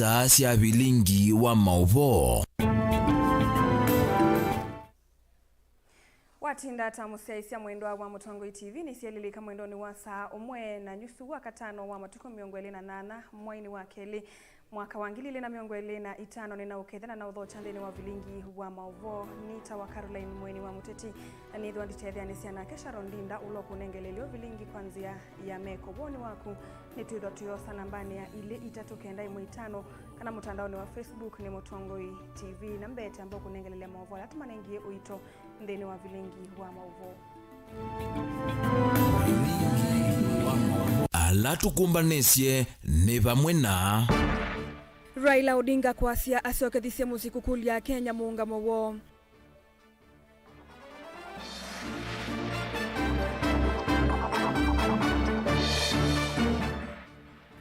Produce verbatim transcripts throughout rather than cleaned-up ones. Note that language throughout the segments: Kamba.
Saa sya vilingi wa maũvoo. Watinda ata mũsyaĩĩsya mwendwa wa Mũtongoi T V, nĩsyelilika mwendonĩ wa saa ũmwe na nyusu wa katano wa matukũ mĩongo ĩlĩ na nyanya mwainĩ wa kelĩ, mwaka wa ngili ilĩ na mĩongo ĩlĩ na itano, nĩnaũkethya na naũthokya nthĩnĩ wa vilingi wa maũvoo. Nĩ ta wa Caroline Mweni wa Mũteti, na nĩthwa nditetheanĩsya nake Sharon Ndinda ũla ũkũnengeleelya vilingi kwa nzĩa ya meko. Woni waku nĩtwĩthwa tũyosa nambanĩ ya ilĩ itatũ kenda ĩmwe itano, kana mũtandaonĩ wa Facebook nĩ Mũtongoi T V. Na mbete amba ũkũnengeleelya maũvoo ala tũmanengie ũito nthĩnĩ wa vilingi wa maũvoo. Ala tũkũmbanĩsye nĩ vamwe na Raila Odinga kwasya asyokethisye mũsyĩ kũkũlya Akenya mũũngamo woo.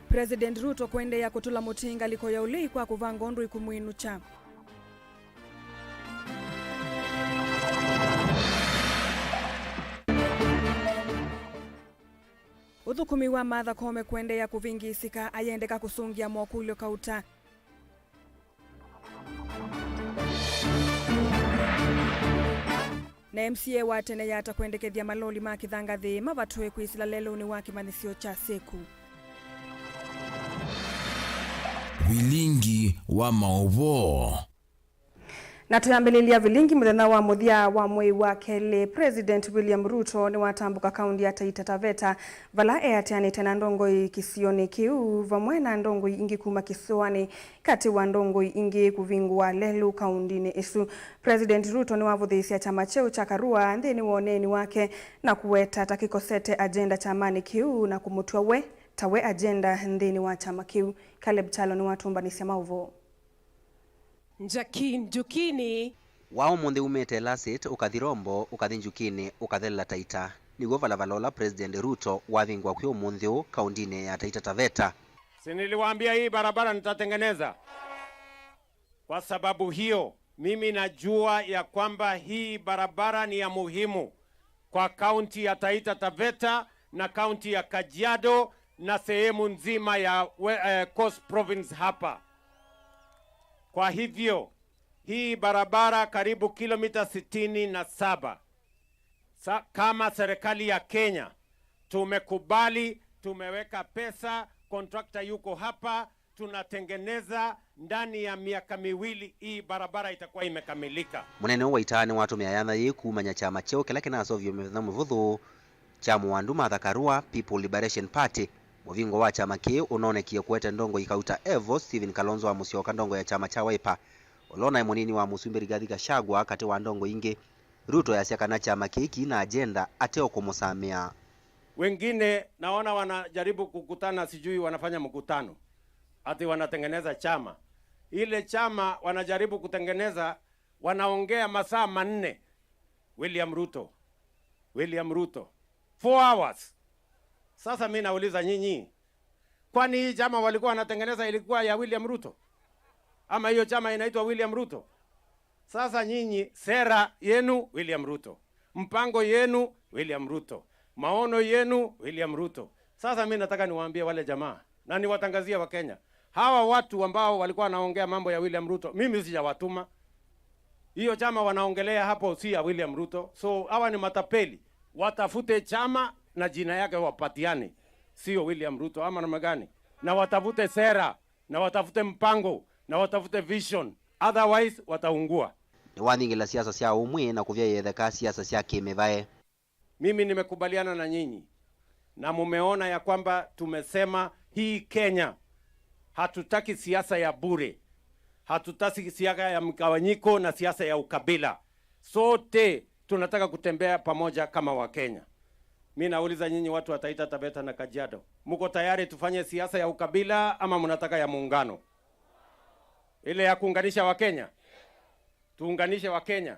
President Ruto kũendeea kũtũla mũtĩ ngalĩko ya ũlei kwa kũvanga ũndũ ĩkũmwĩnũkya. Ũthũkũmi wa Martha Koome kũendeea kũvĩngĩĩsĩka ayendeka kũsũngĩa mokũlyo kauta. Na M C A wa tene yata kwendekethya maloli ma kĩthangathĩ mavatwe kwĩsĩla lelũnĩ wa kĩmanyĩsyo kya Seku. Vilingi wa maũvoo. Na tũyambĩlĩlya vilingi mũthenya wa mũthya wa mwei wa kelĩ, President William Ruto nĩwatambũka kaunti ya Taita Taveta, vala eatĩanĩte na ndongoi kĩsionĩ kĩu, vamwe na ndongoi ingĩ kuma kĩsũanĩ, katĩ wa ndongoi ingĩ kũvingũa lelũ kauntinĩ ĩsu. President Ruto nĩwavũthĩĩsya kyama kyeũ kya Karua nthĩnĩ wa ũneeni wake na kũweta ta kĩkosete agenda kyamanĩ kĩu na kũmũtw'a we ta we agenda nthĩnĩ wa kyama kĩu. Caleb Kyalo nĩwatũmbanĩsya maũvoo. Njaki Njukini. Wa ũmũnthĩ umĩte Lasit, ũkathi Rombo, ũkathi Njukini, ũkathelela Taita. Nĩw'o valavala ũla President Ruto wavingũa kwĩ ũmũnthĩ ũũ kauntinĩ ya Taita Taveta. Si niliwaambia hii barabara nitatengeneza? Kwa sababu hiyo, mimi najua ya kwamba hii barabara ni ya muhimu kwa kaunti ya Taita Taveta na kaunti ya Kajiado na sehemu nzima ya we-, eh, Coast Province hapa. Kwa hivyo, hii barabara karibu kilomita sitini na saba. Sa-, kama serikali ya Kenya, tumekubali, tumeweka pesa, contractor yuko hapa, tunatengeneza, ndani ya miaka miwili hii barabara itakuwa imekamilika. Mũnene ũũ wa ita nĩwatũmĩa yatha yĩĩ kumany'a kyama kyeũ kĩla kĩnasovie mĩthenya mĩvũthũ kya mũwandu Martha Karua, People Liberation Party. Mũvingũa wa kyama kĩĩ ũnoonekie kũete ndongoi kauta evo Stephen Kalonzo wa Musyoka, ndongoi ya kyama kya Wiper, ũla ũnaĩ mũnini wa mũsumbĩ Rigathi Gachagua, katĩ wa ndongoi ingĩ. Ruto easya kana kyama kĩĩ kĩina agenda ate o kũmũsamĩa. Wengine naona wanajaribu kukutana, sijui wanafanya mkutano, ati wanatengeneza chama. Ile chama wanajaribu kutengeneza, wanaongea masaa manne. William Ruto, William Ruto, four hours. Sasa mi nauliza nyinyi, kwani hii chama walikuwa wanatengeneza ilikuwa ya William Ruto? Ama hiyo chama inaitwa William Ruto? Sasa nyinyi, sera yenu William Ruto, mpango yenu William Ruto, maono yenu William Ruto. Sasa mi nataka niwaambie wale jamaa na niwatangazie Wakenya, hawa watu ambao walikuwa wanaongea mambo ya William Ruto, mimi sijawatuma. Hiyo chama wanaongelea hapo si ya William Ruto. So hawa ni matapeli. Watafute chama na jina yake wapatiane, sio William Ruto ama namna gani? Na watafute sera, na watafute mpango, na watafute vision. Otherwise, wataungua. Nĩwathingĩla siasa sya ũmwe na kũvyaĩetheka siasa sya kĩmĩvae. Mimi nimekubaliana na nyinyi, na mumeona ya kwamba tumesema hii Kenya, hatutaki siasa ya bure, hatutaki siasa ya mgawanyiko na siasa ya ukabila. Sote tunataka kutembea pamoja kama Wakenya. Mi nauliza nyinyi watu wa Taita Taveta na Kajiado, mko tayari tufanye siasa ya ukabila ama mnataka ya muungano? Ile ya kuunganisha Wakenya? Tuunganishe Wakenya.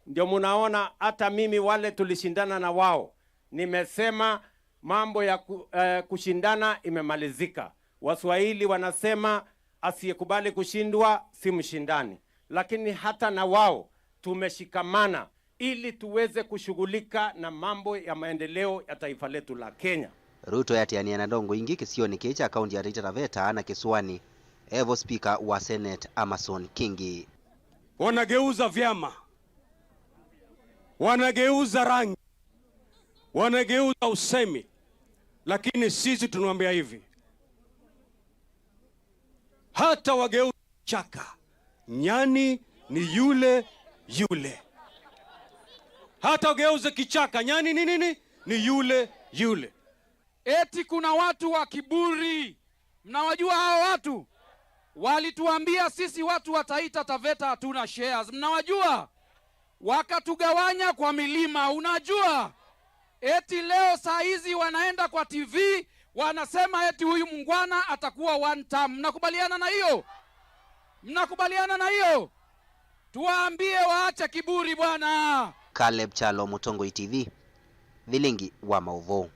Ndio munaona hata mimi wale tulishindana na wao, nimesema mambo ya ku-, eh, kushindana imemalizika. Waswahili wanasema, "Asiyekubali kushindwa si mshindani." Lakini hata na wao tumeshikamana ili tuweze kushughulika na mambo ya maendeleo ya taifa letu la Kenya. Ruto eatĩanĩa na ndongo ingĩ kĩsionĩ kĩĩ kya kaunti ya Taita Taveta na kĩsũanĩ. Evo spika wa Senate Amason Kingi. Wanageuza vyama, wanageuza rangi, wanageuza usemi, lakini sisi tunamwambia hivi, hata wageuze kichaka, nyani ni yule yule. Hata wageuze kichaka, nyani ni nini? Ni yule yule. Eti kuna watu wa kiburi. Mnawajua hao watu? Walituambia sisi watu wa Taita Taveta hatuna shares. Mnawajua? Wakatugawanya kwa milima. Unajua? Eti leo saa hizi wanaenda kwa T V, wanasema eti huyu mungwana atakuwa one term. Mnakubaliana na hiyo? Mnakubaliana na hiyo? Tuwaambie waache kiburi bwana. Caleb Kyalo, Mũtongoi T V, Vilingi wa Maũvoo.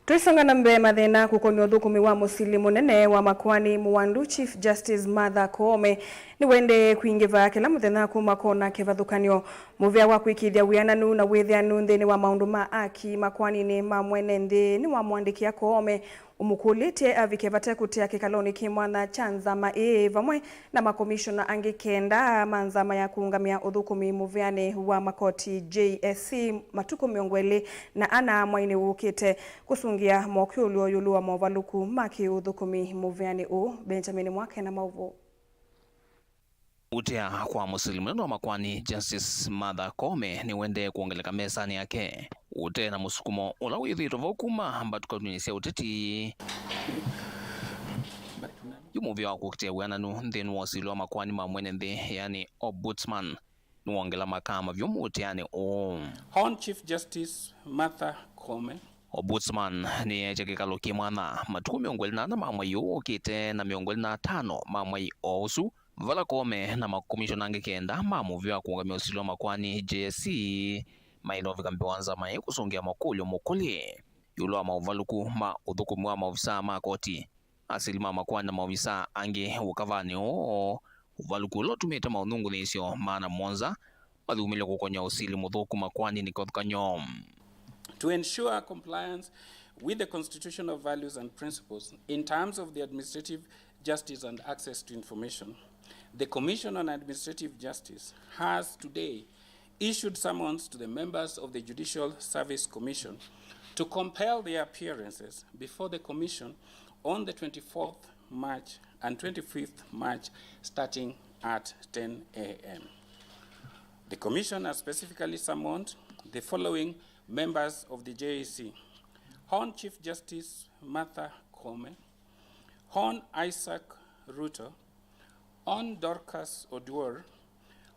Tũisonga na mbee, mathĩna kũkony'a ũthũkũmi wa mũsili mũnene wa makoani mũwandu, Chief Justice Martha Koome, nĩwaendee kwingĩva kĩla mũthenya kuma kona kĩvathũkany'o. Mũvea wa kwĩkĩĩthya wĩananu na wĩthĩanu nthĩnĩ wa maũndũ ma aki makoaninĩ ma mwene nthĩ nĩwamũandĩkĩa Koome ũmũkũlĩtye avike vate kũtea kĩkalonĩ kĩ mwanya kya nzama ĩĩ vamwe na makomishona angĩ kenda ma nzama ya kũũngamĩa ũthũkũmi mũvĩanĩ wa makoti, J S C, matukũ mĩongo ĩlĩ na ana mwainĩ wũkĩte, kũsũngĩa mokĩũlyo ĩũlũ wa movalũku ma kĩũthũkũmi mũvĩanĩ ũũ. Benjamin Mwake na maũvoo. Ũtea kwa mũsili mũnene wa makoani, Justice Martha Koome, nĩwendee kwongeleka mesanĩ yake ũte na mũsukumo ũla wĩthĩĩtwe vo kuma mbatũkanonĩ sya ũteti. Yu mũvĩa wa kũkitĩa wĩananu nthĩnĩ wa ũsili wa makoani ma mwene nthĩ, yani Ombudsman, nĩwongela makaa mavyũ mũteanĩ ũũ. Hon Chief Justice Martha Koome. Ombudsman nĩyeekya kĩkalo kĩ mwanya matukũ mĩongo ĩlĩ na ana ma mwei ũũ ũkĩte na mĩongo ĩlĩ na atano ma mwei o ũsu, vala Koome na makomishona angĩ kenda ma mũvĩa wa kũũngamĩa ũsili wa makoani, J S C, maĩle ũvika mbee wa nzama ĩĩ kũsũngĩa makũlyo mũkũlye ĩũlũ wa maũvalũku ma ũthũkũmi wa maovisaa ma koti, asili ma makoani na maovisaa angĩ ũkavanĩ ũũ, ũvalũku ũla ũtumĩte maũnyungunyĩĩsyo maana mũonza mathumĩlwe kũkony'a ũsili mũthũku makoaninĩ kĩvathũkany'o. To ensure compliance with the constitutional values and principles in terms of the administrative justice and access to information, the Commission on Administrative Justice has today issued summons to the members of the Judicial Service Commission to compel their appearances before the Commission on the twenty-fourth March and twenty-fifth March, starting at ten A M. The Commission has specifically summoned the following members of the J S C: Hon Chief Justice Martha Koome, Hon Isaac Ruto, Hon Dorcas Oduor,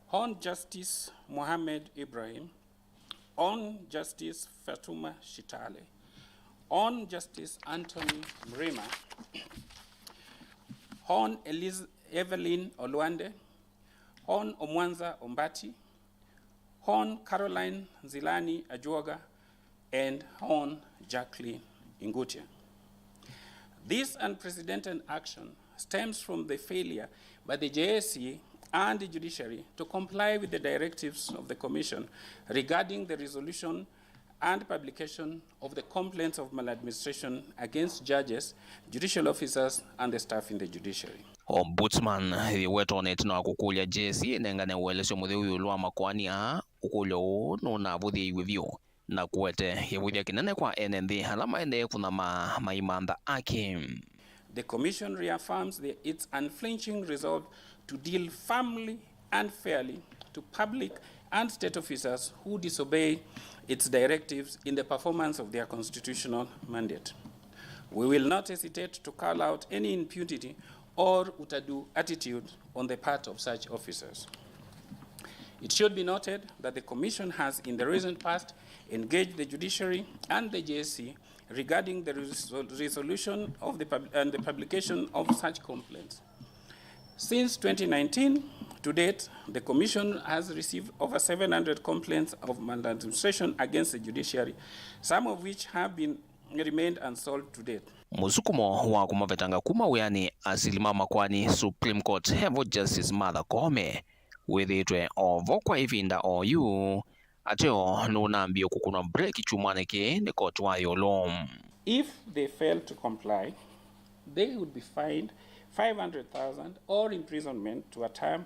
Hon Justice Mohamed Ibrahim, Hon Justice Fatuma Shitale, Hon Justice Anthony Mrima, Hon Eliz-, Evelyn Olwande, Hon Omwanza Ombati, Hon Caroline Nzilani Ajuoga, and Hon Jacqueline Ingutia. This unprecedented action stems from the failure by the J S C and the judiciary to comply with the directives of the Commission regarding the resolution and publication of the complaints of maladministration against judges, judicial officers, and the staff in the judiciary. Ombudsman yĩweta ona ĩtina wa kũkũlya J S C ĩnengane ũelesyo mũtheu ĩũlũ wa makoani aa. Ũkũlyo ũũ nũnavũthĩĩiw'e vyũ na kũete kĩvũthya kĩnene kwa ene nthĩ ala maendee kũnyamaa maimantha aki. The Commission reaffirms the, its unflinching resolve to deal firmly and fairly to public and state officers who disobey its directives in the performance of their constitutional mandate. We will not hesitate to call out any impunity or utadu attitude on the part of such officers. It should be noted that the Commission has, in the recent past, engaged the judiciary and the J S C regarding the resol-, resolution of the pub-, and the publication of such complaints. Since twenty nineteen, to date, the Commission has received over seven hundred complaints of maladministration against the judiciary, some of which have been remained unsolved to date. Mũsukumo wa kũmavetanga kuma wĩanĩ asili ma makoani Supreme Court Heavy Justice Martha Koome wĩthĩĩtwe o vo kwa ĩvinda o yu, ateo nũnambie kũkũnwa breki kyumwanĩ kĩĩ nĩ koti wa ĩũlũ. If they fail to comply, They would be fined five hundred thousand or imprisonment to a term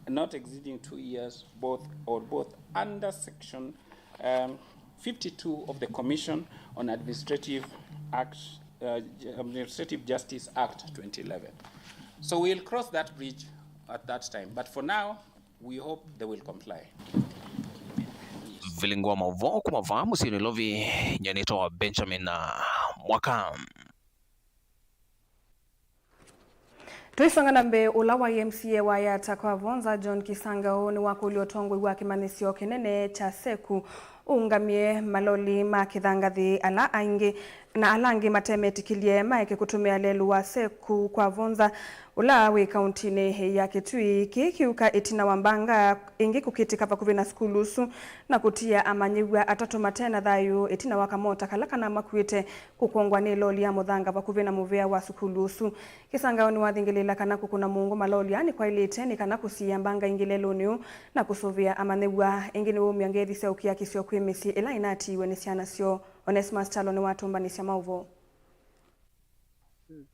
not exceeding two years, both or both under section um, fifty-two of the Commission on Administrative Act, uh, Administrative Justice Act twenty eleven. So we'll cross that bridge at that time. But for now, we hope they will comply. Vilingi wa maũvoo kuma vaa mũsyĩ Nairobi, nyie nĩtawa Benjamin, uh, Mwaka. Tũisonga na mbee, ũla waĩ M C A wa Yatta kwa Vonza, John Kisangaũ, nĩwakũlya ũtongoi wa kĩmanyĩsyo kĩnene kya seku ũũngamĩe maloli ma kĩthangathĩ ala aingĩ na ala angĩ matemetĩkĩlye maeke kũtũmĩa lelũ wa seku kwa Vonza, ũla wĩ kauntinĩ ya Kitui. Kĩĩ kĩũka ĩtina wa mbanga ĩngĩ kũkĩtĩka vakuvĩ na sukulu ũsu na kũtia amanyĩw'a atatũ mate na thayũ ĩtina wa kamota kala kanamakuĩte kũkwongwa nĩ loli ya mũthanga vakuvĩ na mũvĩa wa sukulu ũsu. Kisangaũ nĩwathingĩlĩĩla kana kũkũna mũũngũ maloli aa nĩkwaĩlĩte nĩ kana kũsiĩĩa mbanga ingĩ lelũnĩ ũũ na kũsũvĩa amanyĩw'a. Ĩngĩ nĩwaumya ngethi sya ũkiakisyo kwĩ mĩsyĩ ĩla ĩnatiiwe nĩ syana syoo. Onesmus Kyalo nĩwatũmbanĩsya maũvoo.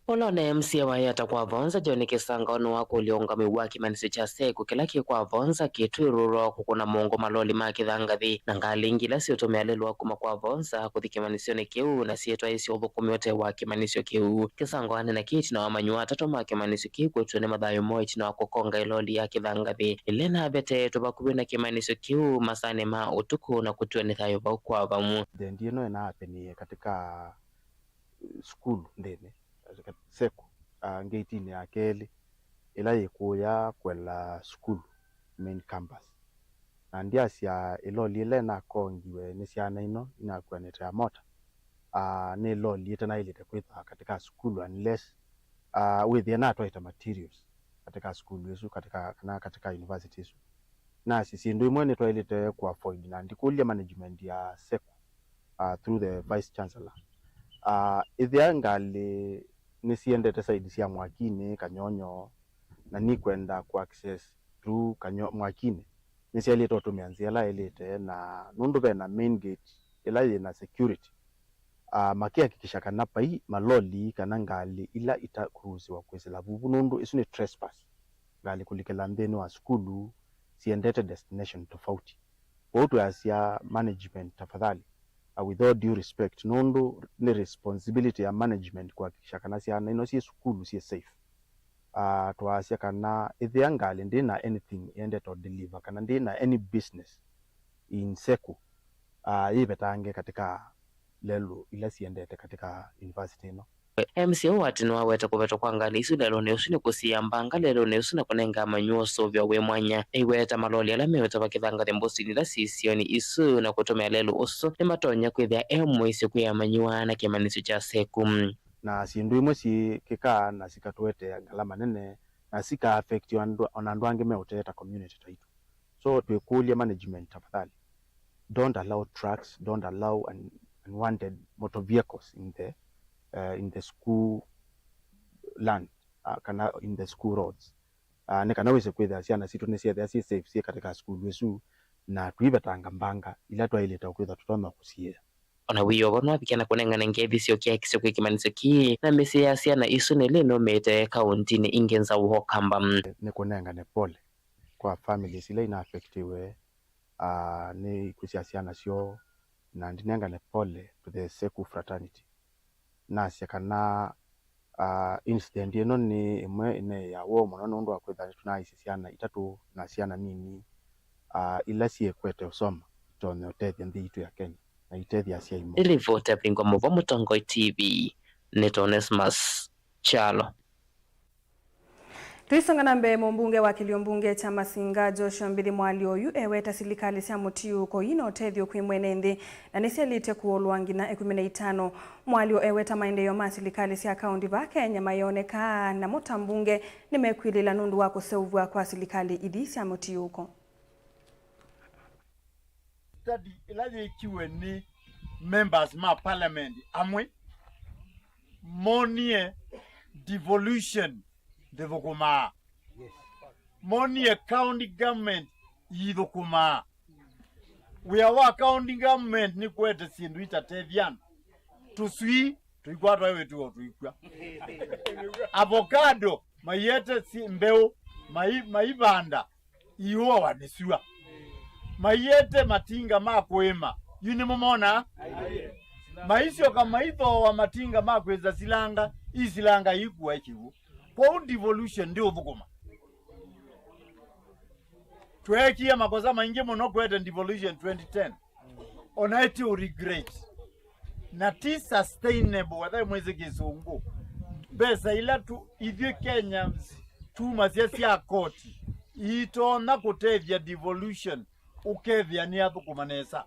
Ũla ũnaĩ M C A wa Yatta kwa Vonza, John Kisangaũ, nĩwakũlya ũũngamĩi wa kĩmanyĩsyo kya seku kĩla kĩ kwa Vonza kĩtw'ĩrũlwa kũkũna mũũngũ maloli ma kĩthangathĩ na ngalĩ ingĩ ila siũtũmĩa lelũ wa kuma kwa Vonza kũthi kĩmanyĩsyonĩ kĩu na syĩtwaĩĩsya ũthũkũmi ũte wa kĩmanyĩsyo kĩu. Kisangaũ aneena kĩĩ ĩtina wa amanyĩw'a atatũ ma kĩmanyĩsyo kĩu kwĩtw'a nĩ mathayũ moo ĩtina wa kũkonga ĩloli ya kĩthangathĩ ĩla ĩnaveteetwe vakuvĩ na kĩmanyĩsyo kĩu masaanĩ ma ũtukũ na kũtiwa nĩ thayũ vau kwa vau. Thendi ĩno ĩnaapenie katika sukulu nthĩnĩ, seku, ah, ngeitinĩ ya kelĩ ĩla yĩ kũya kwela sukulu, main campus. Na ndyasya ĩloli ĩla ĩnakongiwe nĩ syana ino inakuanĩte ya mota, ah, nĩ ĩloli ĩtanaĩlĩte kwĩthwa katika sukulu unless, ah, wĩthĩe natwaĩte materials katika sukulu ĩsu, katika, kana katika university ĩsu. Nasĩ syĩndũ imwe nĩtwaĩlĩte kũ avoid, na ndikũlya management ya seku, uh, through the vice chancellor. Uh, ĩthĩa ngalĩ nĩsiendete side sya Mwakinĩ, Kanyonyo, na nikwenda kũ access through Kanyo-, Mwakinĩ, nĩsyaĩlĩte ũtũmĩa nzĩa ĩla yaĩlĩte, na nũndũ vena main gate ĩla yĩna security, uh, makĩhakikisha kana vai maloli kana ngalĩ ila itakũruhusiwa kwĩsĩla vuvu, nũndũ ĩsu nĩ trespass. Ngalĩ kũlikĩla nthĩnĩ wa sukulu siendete destination tofauti. Kwoou twĩasya management, tafadhali, uh, with all due respect, nũndũ nĩ responsibility ya management kũhakikisha kana syana ino syĩ sukulu syĩ safe. Uh, twaasya kana ĩthĩa ngalĩ ndĩ na anything yendete deliver kana ndĩ na any business in seku, uh, yĩvetange katika lelũ ila siendete katika university ĩno. M C A ũũ atĩ nĩwaweta kũvetwa kwa ngalĩ isu lelũnĩ ũsu nĩ kũsiĩĩa mbanga lelũnĩ ũsu na kũnenga amanyĩw'a ũsũvĩo wĩ mwanya. Aiweta maloli ala meũtava kĩthangathĩ mbũsinĩ ila syĩ isionĩ isu na kũtũmĩa lelũ ũsu nĩmatonya kwĩthĩa e mũisyo kwĩ amanyĩw'a na kĩmanyĩsyo kya seku. Na syĩndũ imwe syĩkĩkaa na sikatũetea ngalama nene na sika affect andũ, ona andũ angĩ meũtee ta community taitũ. So twĩkũlya management, tafadhali, don't allow trucks, don't allow un-, unwanted motor vehicles in the, uh, in the school land, uh, kana in the school roads. Uh, nĩ kana wĩse kwĩthĩa syana sitũ nĩsyethĩa syĩ safe syĩ katika sukulu ĩsu, na tũivetanga mbanga ila twaĩlĩte kwĩthwa tũtonya kũsiĩĩa. Ona wĩoo vo nĩwavikĩa na kũnengane ngethi sya ũkiakisyo kwĩ kĩmanyĩsyo kĩĩ na mĩsyĩ ya syana isu nĩ ĩla ĩnũmĩĩte kaũntinĩ ingĩ nzaũ wa Ũkamba. Nĩ kũnengane pole kwa families ila ina affectiwe, ah, nĩ ikw'ũ sya syana syoo, na ndinengane pole to the Seku fraternity. Nasya kana, ah, incident ĩno nĩ ĩmwe ĩneeaa woo mũno nũndũ wa kwĩthĩa nĩtũnaaisye syana itatũ na syana nini, ah, ila syĩkwete ũsoma itonye ũtethya nthĩ yitũ ya Kenya na itethya asyai moo. Nĩ livoti ya Vingwa Mũvo, Mũtongoi T V, nĩ Onesmus Kyalo. Tũisonga na mbee, mũmbunge wa kĩlio mbunge kya Masinga, Joshua Mbithi Mwalio, oyu eweta silikalĩ sya mũtiũũko ina ũtethyo kwĩ mwene nthĩ na nĩsyaĩlĩte kũolwa nginya ĩkũmi na itano. Mwalio eweta maendeeo ma silikalĩ sya kaũnti vaa Kenya mayoonekaa, namo ta mbunge nĩmekwĩlĩĩla nũndũ wa kũseũvw'a kwa silikalĩ ithi sya mũtiũũko. Study ĩla yĩkiwe nĩ members ma parliament amwe, monie devolution ndĩthũkũmaa. Monie county government iithũkũmaa. Wĩa wa county government nĩ kũete syĩndũ itatethya andũ. Tũswii Tũikwatwa ĩ wĩtuo tũikw'a. Avocado, maiete si mbeũ, mai-, maivanda, iũawa nĩ syũa. Maiete matinga ma kũĩma, yu nĩmũmonaa? Maisyoka maithooa matinga ma kwĩsa silanga, isilanga ikua kĩw'ũ. Kwoou devolution ndĩũthũkũma. Tweekie makosa maingĩ mũno kwete devolution twenty ten. Ona ĩtĩ ũ regret. Na ti sustainable, wetha mwĩsĩ kĩsũngũ. Mbesa ila tu, ithyĩ Kenyans tumasya sya koti, iitonya kũtethya devolution, ũkethĩa nĩyathũkũma nesa.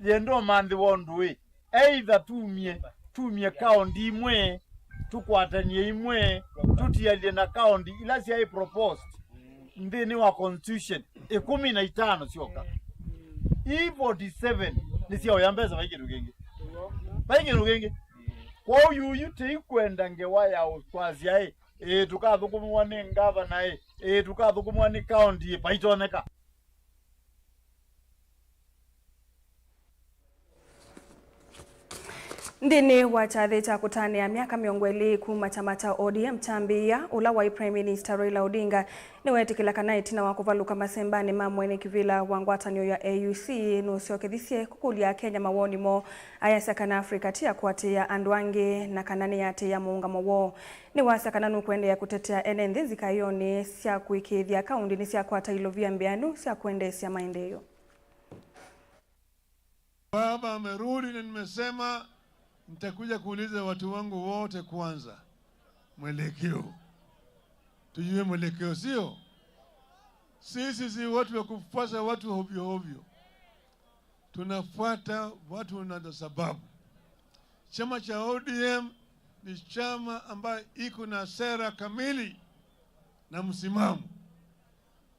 Yenda ũmanthĩwa ũndũ ĩ, either tumie, tumie kaũndi imwe, tũkwatanie imwe, tũtialye na kaũndi ila syaĩ proposed nthĩnĩ wa constitution, ĩkũmi na itano syoka. Ii forty seven nĩ sya ũya mbesa, vai kĩndũ kĩngĩ. Vai kĩndũ kĩngĩ. Kwoou yuyu tĩikwenda ngewa ya kwasya ĩ, ĩĩ tũkathũkũmĩwa nĩ ngavana ĩ, ĩĩ tũkathũkũmĩwa nĩ kaũndi ĩ, vaitonyeka. Nthĩnĩ wa kyathĩ kya kũtanĩa myaka mĩongo ĩlĩ kuma kyama kya O D M kyambĩĩa, ũla waĩ Prime Minister Raila Odinga nĩweetĩkĩla kana ĩtina wa kũvalũka masembanĩ ma mwene kĩvĩla wa ngwatanĩo ya A U C, nũsyokethisye kũkũlya Akenya mawoni moo, ayasya kana Africa ti ya kũatĩĩa andũ angĩ na kana nĩyatĩĩa mũũngamo woo. Nĩwasya kana nũkũendeea kũtetea ene nthĩ nzikaĩonĩ sya kũĩkĩĩthya kaũndi nĩsyakwata ilovia mbĩanu sya kũendeesya maendeeo. Baba amerudi na nimesema nitakuja kuuliza watu wangu wote kwanza. Mwelekeo. Tujue mwelekeo, sio? Sisi si watu wa kufuasa watu hovyo hovyo. Tunafuata watu na sababu. Chama cha O D M ni chama ambayo iko na sera kamili na msimamo.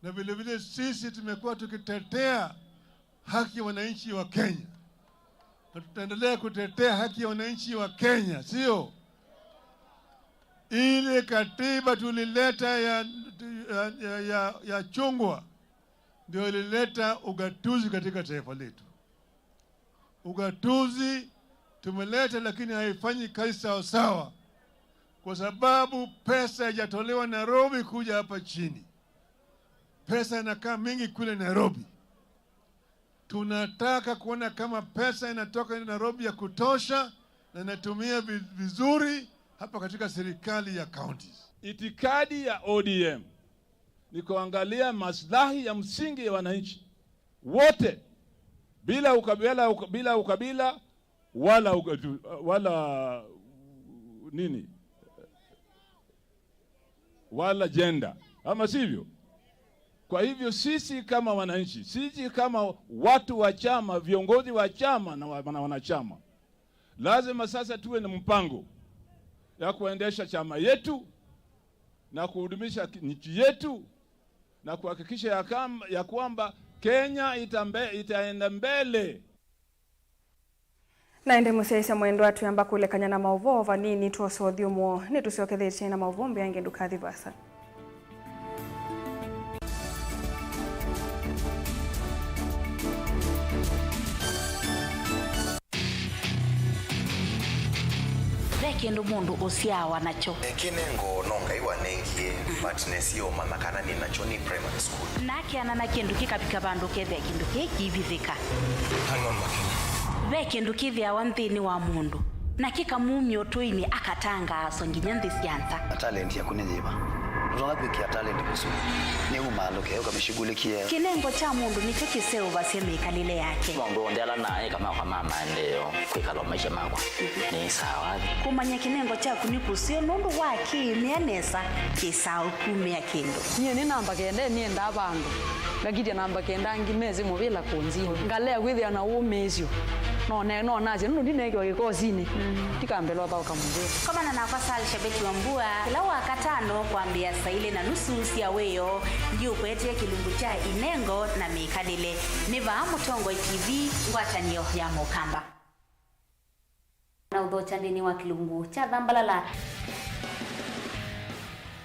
Na vile vile sisi tumekuwa tukitetea haki ya wananchi wa Kenya. Na tutaendelea kutetea haki ya wananchi wa Kenya, sio? Ile katiba tulileta ya, ya, ya, ya, ya chungwa ndio ilileta ugatuzi katika taifa letu. Ugatuzi tumeleta, lakini haifanyi kazi sawa sawa, kwa sababu pesa haijatolewa Nairobi kuja hapa chini. Pesa inakaa mingi kule Nairobi. Tunataka kuona kama pesa inatoka Nairobi ya kutosha na inatumia vi-, vizuri hapa katika serikali ya counties. Itikadi ya O D M ni kuangalia maslahi ya msingi ya wananchi wote, bila ukabila, uka-, bila ukabila, wala uka-, wala nini, wala gender, ama sivyo? Kwa hivyo sisi kama wananchi, sisi kama watu wa chama, viongozi wa chama na wa-, na wanachama, lazima sasa tuwe na mpango ya kuendesha chama yetu na kuhudumisha ki-, nchi yetu na kuhakikisha ya kam-, ya kwamba Kenya itambe-, itaenda mbele. Na ĩndĩ mũsyaĩĩsya mwendwa, twĩamba kũlekany'a na maũvoo vanini twose ũthyũmũo. Nĩtũsyokethĩtye na maũvoo mbeange, ndũkathi vaasa. Ve kĩndũ mũndũ ũsyaawa nakyo. Kĩnengo no Ngai wanengie, but nesie ũmanya kana nĩ nakyo nĩ primary school. Na akeana na kĩndũ kĩkavika vandũ ũkethĩa kĩndũ kĩĩ kĩivithĩka. Hang on, Makena. Ve kĩndũ kĩthĩawa nthĩnĩ wa mũndũ, na kĩkamumya ũtũinĩ, akatangaaswa nginya nthĩ sya nza. A talent yaku nĩ yĩva? Ndũtonya kwĩkĩa talent kũsũvĩa. Nĩ umaalũke, ũkamĩshughulikie. Kĩnengo kya mũndũ nĩkyo kĩseũvasya mĩkalĩle yake. Maũndũ onthe ala naĩ kama kwa ma maendeeo, kwĩkala maisha makwa nĩ sawa. Kũmanya kĩnengo kyaku nĩ kũseo nũndũ wa kĩĩmĩa nesa, kĩsaa ũkumĩa kĩndũ. Nyie nĩ namba kenda, nĩendaa vandũ. Ngakitya namba kenda angĩ mesĩ mũvĩla kũnzini. Ngalea kwĩthĩa na ũmĩĩsyo. No ne-, no nasye, nũndũ ndineekiwa kĩkosinĩ. Mm. Ndikambĩlwa thaũka mũvĩla. Komana nakwa Sal Shabeti wa Mbua, kĩla Wakatano kwambĩĩa saa ilĩ na nusu sya wĩoo, ndiũkũetee kĩlungu kya Inengo na Mĩkalĩle. Nĩ vaa Mũtongoi T V, ngwatanĩo ya Mũkamba. Na ũthokya nthĩnĩ wa kĩlungu kya Thambalala.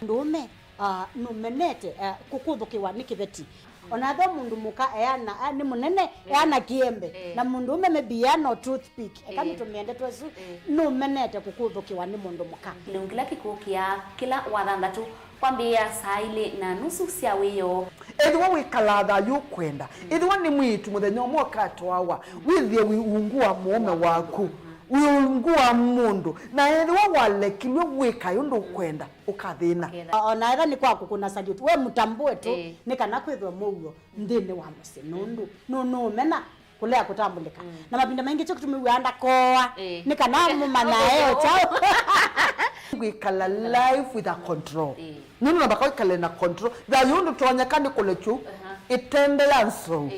Ndũũme Ah, nũmenete, eh, kũkũthũkĩwa nĩ kĩveti. Ona ethĩwa mũndũ mũka eana, ah, nĩ mũnene, eana kĩembe. Eh. Na mũndũ ũme maybe eana o toothpick. Eka nĩtũmĩe ndeto ĩsu, nũmenete kũkũthũkĩwa nĩ mũndũ mũka. Kĩlungu kĩla kĩkũkĩa kĩla wathanthatũ kwambĩĩa saa ilĩ na nusu sya wĩoo. Ethĩwa wĩkalaa thayũ ũkwenda, ethĩwa nĩ mwĩĩtu mũthenya ũmwe ũkatwawa, wĩthĩe wĩ ungu wa mũũme waku, wĩ ungu wa mũndũ, na ethĩwa walekilw'e wĩkae ũndũ ũkwenda, ũkathĩna. O na ethĩwa nĩ kwa kũkũna salute, we mũtambũe tu, nĩ kana kwĩthwe mũuo nthĩnĩ wa mũsyĩ, nũndũ nũnũũmena kũlea kũtambũlĩka. Na mavinda maingĩ kyo kĩtumi wĩaa ndakoa, nĩ kana mũmanyae o kyaũ. Kwĩkala life with a control. Nũndũ namba kwĩkale na control. Thayũ ndũtonyeka nĩ kũlekyu ĩtende ya nsou.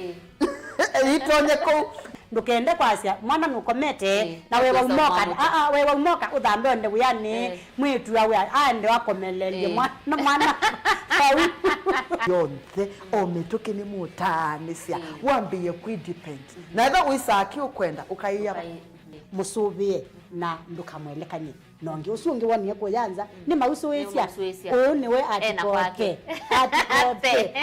Ĩtonye kũu. Ndũkende kwasya mwana nũkomete na wewa umoka. Aa, wewa umoka ũthambe onde wĩanĩ. Mwĩĩtu awe aende wakomelelye mwana, mwana vau. Yonthe, o mĩtũkĩ nĩmũtaanĩsya, wambĩĩe kwĩdepend. Na ethĩwa wĩsaa kĩ ũkwenda, ũkaĩa. Mũsũvĩe na ndũkamwelekany'e na ũngĩ. Ũsu ũngĩ wonie kũya nza, nĩmausũĩsya. Nĩmausũĩsya. Ũũ nĩwe atikote. Atikote.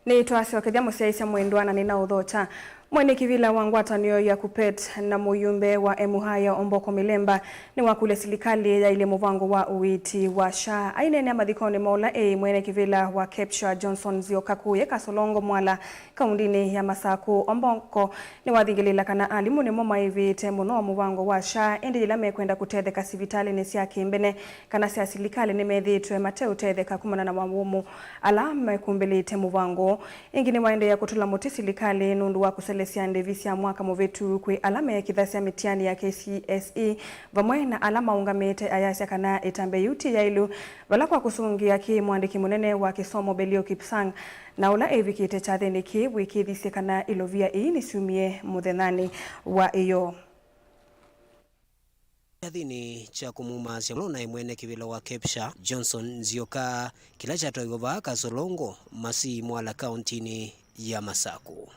Nĩtwasyokethya mũsyaĩĩsya mwendwa na nĩnaũthokya. Mwene kĩvĩla wa ngwatanĩo ya KUPPET na mũyumbe wa Emuhaya Omboko Milemba nĩwakũlya silikalĩ yaĩlye mũvango wa ũiiti wa SHA. Aineenea mathikonĩ ma ũla eĩ mwene kĩvĩla wa KEPSHA Johnson Nzioka kũũya Kasolongo Mwala, kaũndĩnĩ ya Masakũ, Omboko nĩwathingĩlĩĩla kana alimũ nĩmo maĩvĩte mũno mũvango wa SHA, ĩndĩ yĩla mekwenda kũtetheka sivitalĩnĩ sya kĩmbene kana sya silikalĩ nĩmethĩĩtwe mateũtetheka kumana na mawũmũ ala mekumbĩlĩte mũvango ũũ. Ĩngĩ nĩwaendeea kũtũla mũtĩ silikalĩ nũndũ wa kũselesya ndĩvi sya mwaka mũvĩtu kwĩ ala meekĩthasya mĩtiani ya K C S E vamwe na ala maũngamĩte, ayasya kana ĩtambya yĩu ti yaĩlu, vala kwa kũsũngĩa kĩ, mũandĩki mũnene wa kĩsomo Belio Kipsang na ũla ĩvikĩte kyathĩnĩ kĩĩ wĩkĩĩthisye kana ilovia ii nĩsyumie mũthenyanĩ wa ĩyoo. Kyathĩnĩ kya kũmumaasya mũno naĩ mwene kĩvĩla wa KEPSHA, Johnson Nzioka, kĩla kyatwaiwe vaa Kasolongo, Masii Mwala, kaũntĩnĩ ya Masakũ.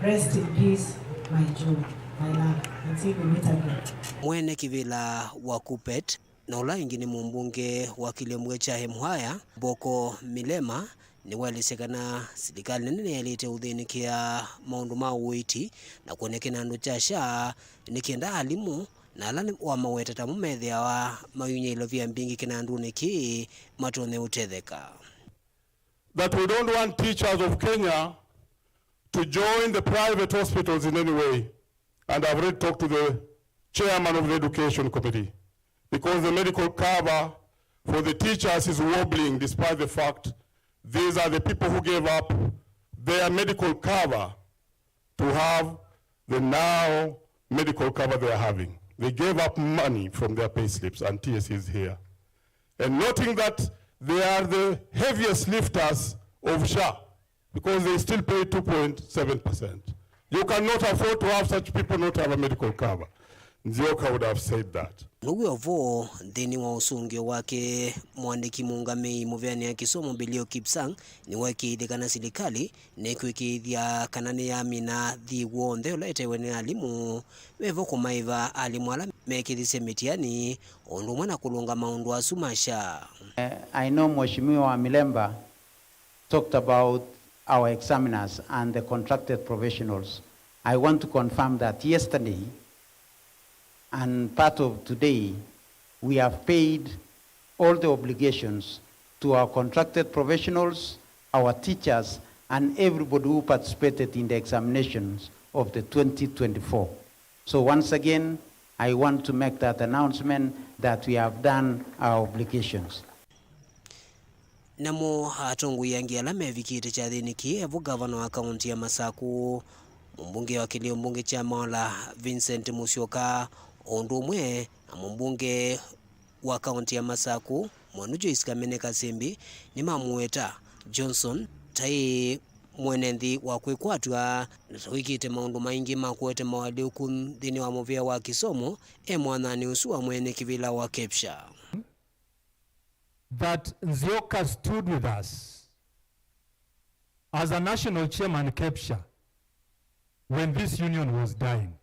Rest in peace, my Joe, my love. Until we meet again. Mwene kĩvĩla wa KUPPET na ũla ĩngĩ nĩ mũmbunge wa kĩlĩmbwe kya Emuhaya, Omboko Milemba, nĩwaelesya kana silikalĩ nene nĩyaĩlĩte ũthĩnĩkĩa maũndũ ma ũiiti na kwonekana andũ kya SHA nĩ kenda alimũ na ala wamaweta tamo methĩawa mayunya ilovia mbingĩ kĩnandũnĩ kĩĩ matonye ũtetheka. That we don't want teachers of Kenya to join the private hospitals in any way. And I've already talked to the chairman of the education committee, because the medical cover for the teachers is wobbling, despite the fact these are the people who gave up their medical cover to have the now medical cover they are having. They gave up money from their pay slips, and T S C is here. And noting that they are the heaviest lifters of SHA, because they still pay two point seven percent. You cannot afford to have such people not have a medical cover. Nzioka would have said that. Now'o vo nthĩnĩ wa ũsũngĩo wake, mũandĩki mũũngamĩi mũvĩanĩa kĩsomo Belio Kipsang nĩweekĩĩthye kana silikalĩ nĩkwĩkĩĩthya kana nĩyamina thiĩ w'onthe ũla etewe nĩ alimũ, vevo kũmaĩva alimũ ala mekĩthisye mĩtiani, o ũndũ ũmwe na kũlũnga maũndũ asu ma SHA. Eh, I know Mheshimiwa Milemba talked about our examiners and the contracted professionals. I want to confirm that yesterday and part of today, we have paid all the obligations to our contracted professionals, our teachers, and everybody who participated in the examinations of the twenty twenty-four. So once again, I want to make that announcement that we have done our obligations. Namo atongoi angĩ ala mevikĩte kyathĩnĩ kĩĩ evo ngavana wa kaũntĩ ya Masaku, mũmbunge wa kĩlĩo mbunge kya Maola Vincent Musyoka, o ũndũ ũmwe na mũmbunge wa kaũntĩ ya Masaku, Mwanu Joyce Kamene Kasembi, nĩmamũweta Johnson ta ĩ mwene nthĩ wa kwĩkwatw'a na ta wĩkĩte maũndũ maingĩ ma kũete mawalyũku nthĩnĩ wa mũvĩa wa kĩsomo e mwananĩ ũsu wa mwene kĩvĩla wa KEPSHA. That Nzioka stood with us as a national chairman, KEPSHA, when this union was dying.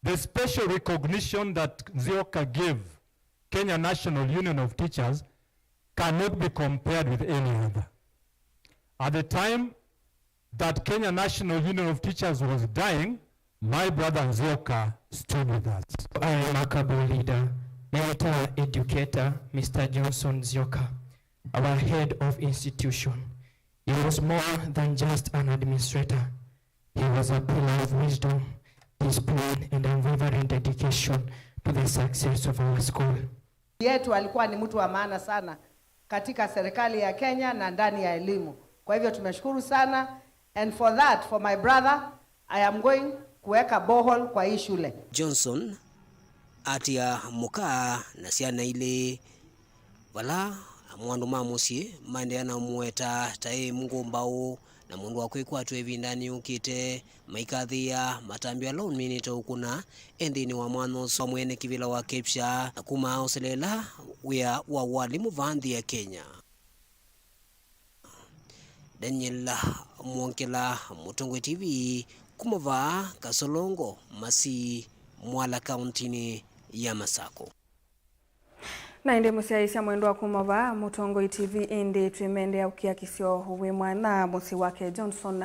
The special recognition that Nzioka gave Kenya National Union of Teachers cannot be compared with any other. At the time that Kenya National Union of Teachers was dying, my brother Nzioka stood with us. A remarkable leader, mentor, educator, Mister Johnson Nzioka, our head of institution. He was more than just an administrator. He was a pillar of wisdom, discipline, and unwavering dedication to the success of our school. Yetu alikuwa ni mtu wa maana sana katika serikali ya Kenya na ndani ya elimu. Kwa hivyo tumeshukuru sana, and for that, for my brother, I am going kuweka borehole kwa hii shule. Johnson atia mũka na syana ilĩ, vala amwe andũ ma mũsyĩ maendeea na ũmũweta ta ĩ ngũmbaũ na mũndũ wa kwĩkwatw'a ĩvindanĩ yũkĩte, maikathĩĩa matambya ala ũminĩte ũkũna e nthĩnĩ wa mwanya ũsu wa mwene kĩvĩla wa KEPSHA na kuma aoseleela wĩa wa walimũ vaa nthĩ ya Kenya. Daniel Mwongela, Mũtongoi T V, kuma vaa Kasolongo, Masii, Mwala, kaũntĩnĩ ya Masaku. Na ĩndĩ mũsyaĩĩsya mwendwa kuma vaa Mũtongoi T V, ĩndĩ twĩmendea ũkiakisyo wĩ mwanya mũsyĩ wake Johnson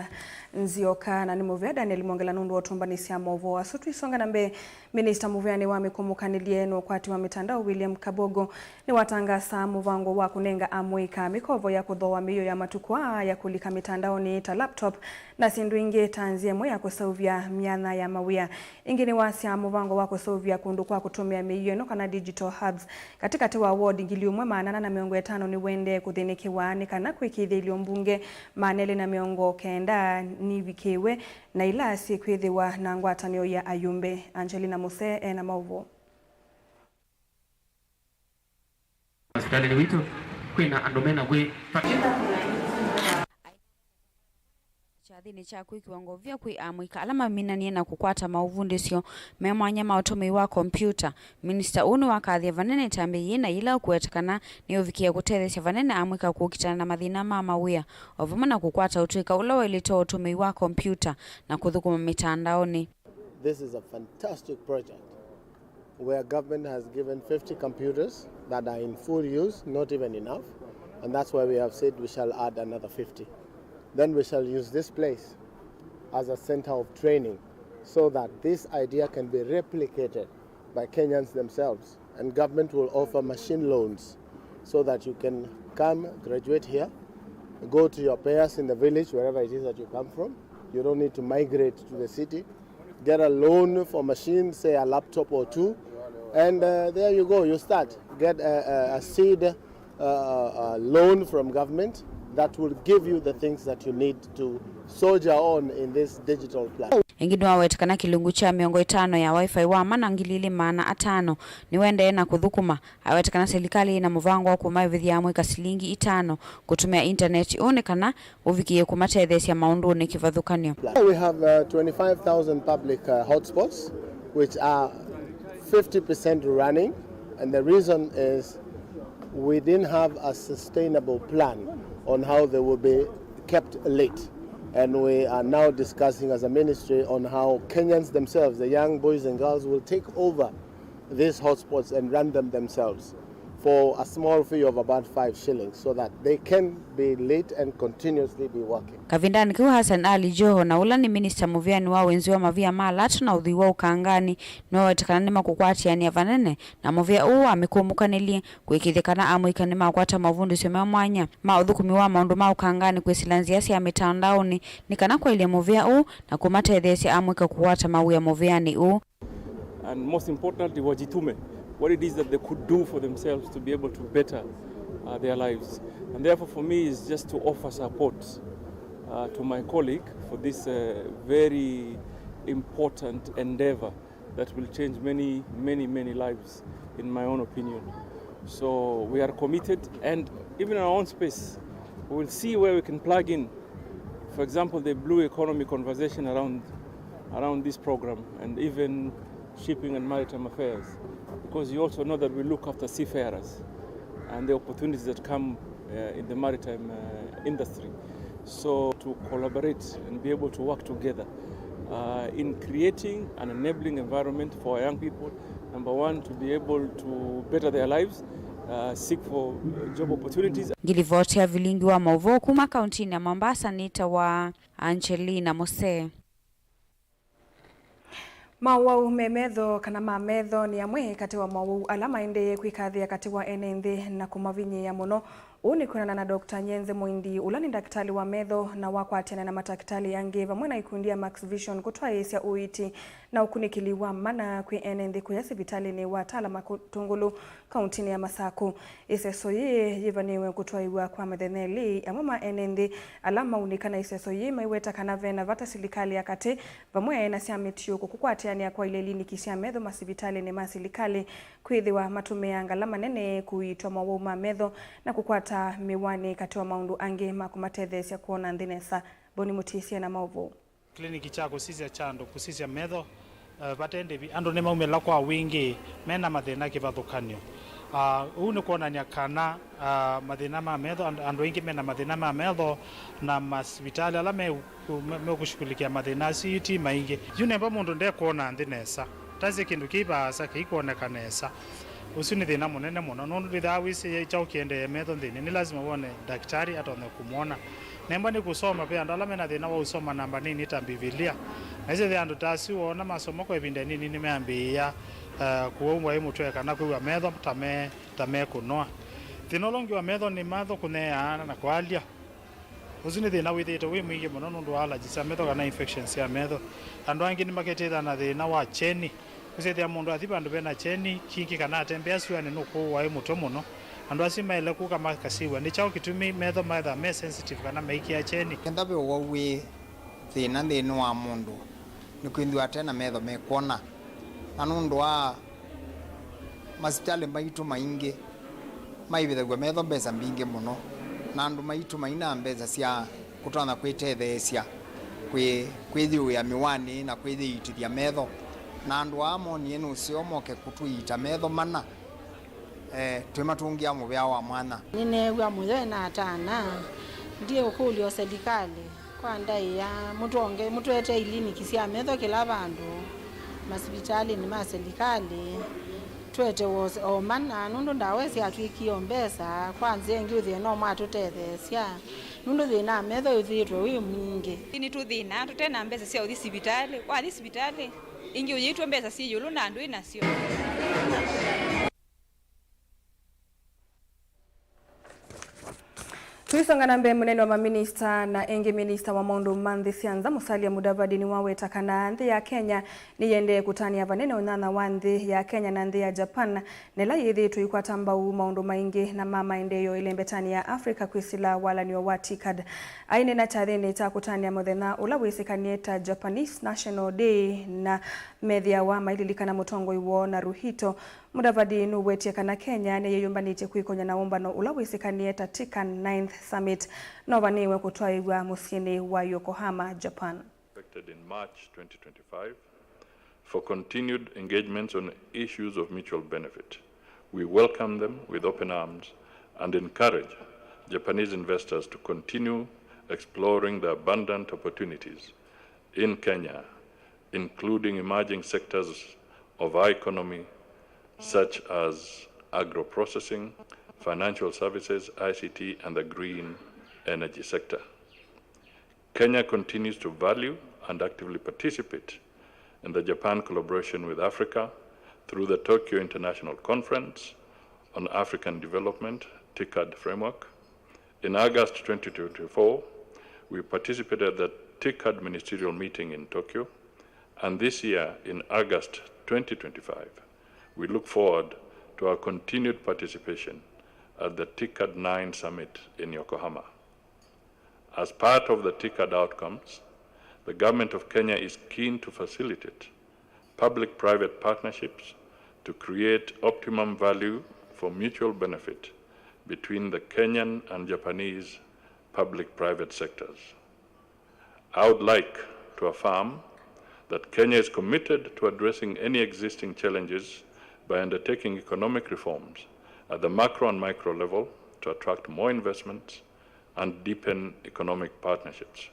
Nzioka, na nĩ mũvea Daniel Mwongela nũndũ wa ũtũmbanĩsya maũvoo asu. Tũisonga na mbee, Minista mũvĩanĩ wa mĩkũmũkanĩlye na ũkwati wa mĩtandao William Kabogo nĩwatangasaa mũvango wa kũnenga amũika mĩkovo ya kũthooa mĩio ya matukũ aa ya kũlika mĩtandaonĩ ta laptop na syĩndũ ingĩ ta nzĩa ĩmwe ya kũseũvya myanya ya mawĩa. Ĩngĩ nĩwasya mũvango wa kũseũvya kũndũ kwa kũtũmĩa mĩio ĩno kana digital hubs katĩkatĩ wa ward ngili ĩmwe maana ana na mĩongo ĩtano nĩũendee kũthĩnĩkĩwa nĩ kana kwĩkĩĩthya ilio mbunge maana elĩ na mĩongo kenda nivikĩĩwe na ila syĩkwĩthĩwa na ngwatanĩo ya ayumbe. Angelina Musee e na maũvoo. Sipitalĩnĩ witũ kwĩna andũ mena kwĩ. Kyathĩnĩ kya kwĩkĩwa ngovia kwĩ amũika ala maminanie na kũkwata maũvundĩsyo me mwanya ma ũtũmĩi wa kompiuta, minista ũũ nĩwakathie vanene ĩtambya yĩĩ na yĩla ũkũwetekana nĩyũvikĩe kũtetheesya vanene amũika kũkitana na mathĩna ma mawĩa, o vamwe na kũkwata ũtũĩka ũla waĩlĩte wa ũtũmĩi wa kompiuta na kũthũkũma mĩtandaonĩ. This is a fantastic project where government has given fifty computers that are in full use, not even enough, and that's why we have said we shall add another fifty. Then we shall use this place as a center of training so that this idea can be replicated by Kenyans themselves, and government will offer machine loans so that you can come, graduate here, go to your pairs in the village, wherever it is that you come from. You don't need to migrate to the city. Get a loan for machines, say a laptop or two, and uh, there you go, you start. Get a, a, a seed uh, uh, loan from government that will give you the things that you need to soldier on in this digital plan. Ĩngĩ nĩwaweta kana kĩlungu kya mĩongo ĩtano ya Wi-Fi wa mana ngili ilĩ maana atano nĩwendee na kũthũkũma. Aweta kana silikalĩ ĩna mũvango wa kũmaĩvĩthya amũika silingi itano kũtũmĩa intaneti ũũ nĩ kana ũvikĩe kũmatetheesya maũndũnĩ kĩvathũkany'o. We have uh, twenty-five thousand public uh, hotspots which are fifty percent running, and the reason is we didn't have a sustainable plan on how they will be kept lit. And we are now discussing as a ministry on how Kenyans themselves, the young boys and girls, will take over these hotspots and run them themselves for a small fee of about five shillings so that they can be lit and continuously be working. Kavindanĩ kau, Hassan Ali Joho, na ũla nĩ minista mũvĩanĩ wa wĩnzi wa mavia ma lata na ũthwii wa ũkanganĩ, nĩwaweta kana nĩmakũkwatĩanĩa vanene na mũvĩa ũũ wa mĩkũmũkanĩlye kũĩkĩĩthya kana amũika nĩmakwata mavundĩsyo ma mwanya ma ũthũkũmi wa maũndũ ma ũkanganĩ kwĩsĩla nzĩa sya mĩtandaonĩ nĩ kana kwaĩlya mũvĩa ũũ na kũmatetheesya amũika kũkwata mawĩa mũvĩanĩ ũũ. And most importantly, wajitume, what it is that they could do for themselves to be able to better uh, their lives. And therefore, for me, is just to offer support uh, to my colleague for this uh, very important endeavor that will change many, many, many lives, in my own opinion. So we are committed, and even in our own space, we will see where we can plug in, for example, the blue economy conversation around, around this program, and even shipping and maritime affairs, because you also know that we look after seafarers and the opportunities that come uh, in the maritime uh, industry. So to collaborate and be able to work together uh, in creating an enabling environment for our young people, number one, to be able to better their lives, uh, seek for uh, job opportunities. Ngilivoti ya vilingi wa mauvoo kuma kaunti-inĩ ya Mombasa nĩ ta wa Angelina Mose. Mawau me metho kana ma metho nĩ amwe katĩ wa mawau ala maendee kwĩkathĩa katĩ wa ene nthĩ na kũmavinyĩĩa mũno. Ũu nĩ kwĩanana na Doctor Nyenze Mũindi, ũla nĩ ndakĩtalĩ wa metho na wakwatĩana na matakĩtalĩ angĩ vamwe na ikundi ya Max Vision kũtwaĩĩsya ũiiti na ũkunĩkĩli wa mana kwĩ ene nthĩ kũya sivitalĩnĩ wa Tala Makũtũngũlũ kauntinĩ ya Masakũ. Ĩseso yĩĩ yĩvanĩĩwe kũtwaĩw'a kwa mĩthenya ĩlĩ. Amwe ma ene nthĩ ala maunĩka na ĩseso yĩĩ maiweta kana ve na vata silikalĩ ya katĩ vamwe na sya mĩtiũko kũkwatĩanĩa kwaĩlya iliniki sya metho masivitalĩnĩ ma silikalĩ, kwĩthĩwa matũmĩaa ngalama nene kũiitwa mawau ma metho na kũkwata mĩwani katĩ wa maũndũ angĩ ma kũmatetheesya kwona nthĩ nesa. Boni Mũtĩsye na maũvoo. Kĩliniki kya kũsisya kya andũ kũsisya metho, eh, vate ndĩvi, andũ nĩmaumĩla kwa wingĩ mena mathĩna kĩvathũkany'o. Ah, ũu nĩ kwonany'a kana, ah, mathĩna ma metho, and-, andũ aingĩ mena mathĩna ma metho, na masivitalĩ ala me-, me-, mekũshughulikia mathĩna asu ti maingĩ. Yu nemba mũndũ ndekwona nthĩ nesa, tasye kĩndũ kĩ vaasa kĩikwoneka nesa. Ũsu nĩ thĩna mũnene mũno, nũndũ ndwĩthaa wĩsĩ kyaũ kĩendee metho nthĩnĩ. Nĩ lasima wone ndakitari atonye kũmwona. Nemba nĩ kũsoma, ve andũ ala mena thĩna wa ũsoma namba nini ta Mbivilia. Na ĩsĩ ve andũ ta asu woona masoma kwa ĩvinda nini nĩmeambĩĩa, eh, kũwaumwa ĩ mũtwe kana kwĩw'a metho ta me, ta mekũnoa. Thĩna ũla ũngĩ wa metho nĩ matho kũnyeaa na kwalya. Ũsu nĩ thĩna wĩthĩĩtwe wĩ mwingĩ mũno nũndũ wa allergies sya metho kana infections sya metho. Andũ angĩ nĩmaketĩtha na thĩna wa kyeni. Ũsyĩthĩa mũndũ athi vandũ vena kyeni kingĩ kana atembea syũanĩ nũkũũaĩ mũtwe mũno. Andũ asu maĩle kũka makasiw'a nĩ kyaũ kĩtumi metho methĩwa me sensitive kana maikĩa kyeni. Kenda ve ũwau wĩ thĩna nthĩnĩ wa mũndũ, nĩkwĩthĩwa ate na metho mekwona. Na nũndũ wa masivitalĩ maitũ maingĩ maĩvĩthaw'a metho mbesa mbingĩ mũno, na andũ maitũ maina mbesa sya kũtonya kwĩtetheesya kwĩ-, kwĩyĩũĩa mĩwani na kwĩyĩitĩthya metho. Na andũ aa monie nũseo moke kũtũiita metho mana, eh, twĩmatũngĩa mũvea wa mwanya. Nĩneew'a mũyo na atana, ndiũkũlya o selikalĩ kwa ndaĩa, mũtwonge-, mũtũetee iliniki sya metho kĩla vandũ, masivitalĩnĩ ma selikalĩ, tũetewe o s-, o mana, nũndũ ndawa syatw'ĩkie o mbesa. Kwa nzĩa ĩngĩ, ũthĩe no mwatũtetheesya, nũndũ thĩna wa metho ũthĩĩtwe wĩ mwingĩ. Nĩtũthĩnaa tũte na mbesa sya ũthi sivitalĩ. Wathi sivitalĩ, ĩngĩ ũyĩtw'a mbesa syĩ ĩũlũ na ndwĩ nasyo. Tũisonga na mbee, mũnene wa maminista na ĩngĩ minista wa maũndũ ma nthĩ sya nza, Musalia Mudavadi, nĩwaweta kana nthĩ ya Kenya nĩyĩendee kũtanĩa vanene ũnyanya wa nthĩ ya Kenya na nthĩ ya Japan, na ĩla yĩthĩĩtwe ĩikwata mbau maũndũ maingĩ na ma maendeeo ĩlembetanĩ ya Africa kwĩsĩla walan'yo wa TICAD. Aineena kyathĩnĩ kya kũtanĩa mũthenya ũla wĩsĩkanĩe ta Japanese National Day na methĩawa maililikana mũtongoi woo Naruhito, Mudavadi nũwetie kana Kenya nĩyĩyũmbanĩtye kwĩkony'a na ũmbano ũla wĩsĩkanĩe ta TICAD ninth Summit, na ũvanĩĩwe kũtwaĩw'a mũsyĩnĩ wa Yokohama, Japan. Expected in March twenty twenty-five for continued engagements on issues of mutual benefit. We welcome them with open arms and encourage Japanese investors to continue exploring the abundant opportunities in Kenya, including emerging sectors of our economy such as agro-processing, financial services, I C T, and the green energy sector. Kenya continues to value and actively participate in the Japan collaboration with Africa through the Tokyo International Conference on African Development, TICAD framework, In August twenty twenty-four, we participated at the TICAD ministerial meeting in Tokyo, and this year, in August twenty twenty-five, we look forward to our continued participation at the TICAD nine Summit in Yokohama. As part of the TICAD outcomes, the Government of Kenya is keen to facilitate public-private partnerships to create optimum value for mutual benefit between the Kenyan and Japanese public-private sectors. I would like to affirm that Kenya is committed to addressing any existing challenges by undertaking economic reforms at the macro and micro level to attract more investments and deepen economic partnerships.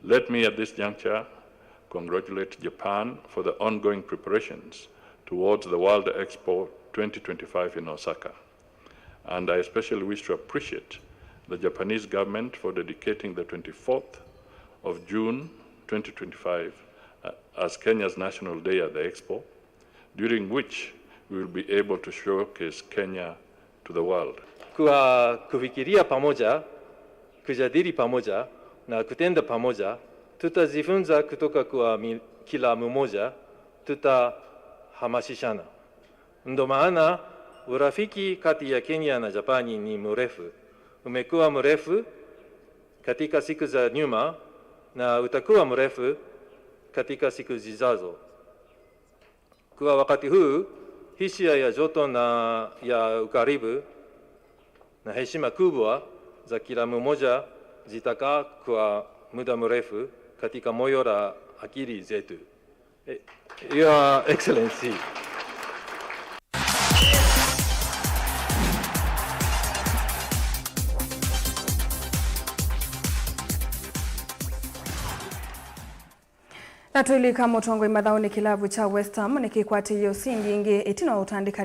Let me at this juncture congratulate Japan for the ongoing preparations towards the World Expo twenty twenty-five in Osaka. And I especially wish to appreciate the Japanese government for dedicating the twenty-fourth of June twenty twenty-five, uh, as Kenya's National Day at the Expo, during which we will be able to showcase Kenya to the world. Kwa kufikiria pamoja, kujadili pamoja, na kutenda pamoja, tutajifunza kutoka kwa mi-, kila mmoja, tutahamasishana. Ndo maana urafiki kati ya Kenya na Japani ni mrefu. Umekuwa mrefu katika siku za nyuma na utakuwa mrefu katika siku zijazo. Kwa wakati huu, hisia ya joto na ya ukaribu na heshima kubwa za kila mmoja zitakaa kwa muda mrefu katika moyo na akili zetu. Eh, Your Excellency. Na tũilika mũtongoi mathaũnĩ, kĩlavu kya West Ham nĩkĩkwatĩie ũsindi ĩngĩ ĩtina wa ũtandĩka